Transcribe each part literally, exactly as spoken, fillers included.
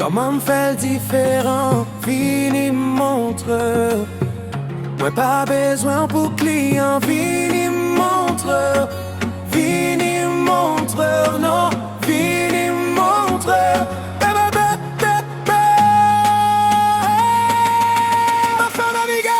Kòman m fè l diferan? Vini m montre w. Mwen pa bezwen w pou kliyan. Vini m montre w. Vini m montre w, non. Vini m montre w. Be, be, be, be, be. M ap fè w navige.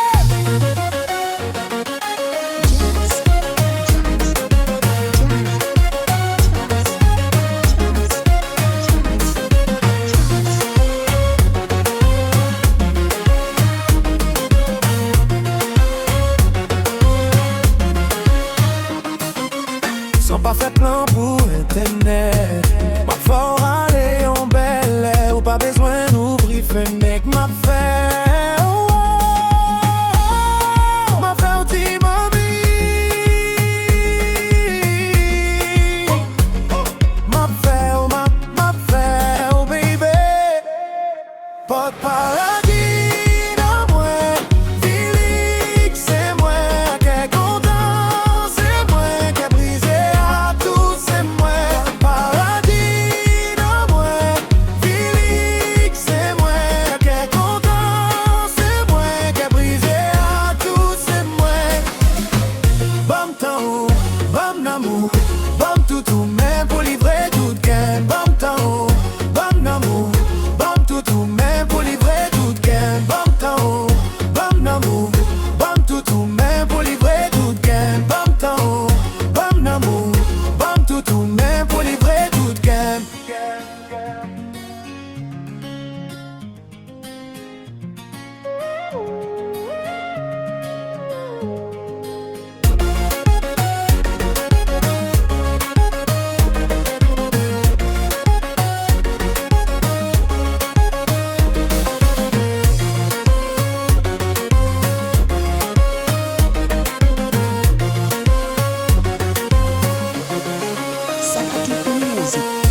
San pa fè plan pou entènèt, m ap fè w rale yon bèl lè. Ou pa bezwen ouvri fenèt, m ap fè w, m ap fè w di manmi. M ap fè w, m ap, m ap fè w, baby. Pòt paradi nan mwen, Felix se mwen, kè kontan se mwen, kè brize a tou se mwen. Pòt paradi nan mwen, Felix se mwen, kè kontan se mwen, kè brize a tou se mwen. Ban m tan ou, ban m nanm ou, ban m tout ou menm pou livre tout kè m. Ban m tan ou, ban m nanm ou, ban m tout ou menm pou livre tout kè m. Ban m tan ou, ban m nanm ou, ban m tout ou menm pou livre tout kè m. Ban m tan ou, ban m nanm ou, ban m tout ou menm pou livre tout kè m. Sa ka tout mizik.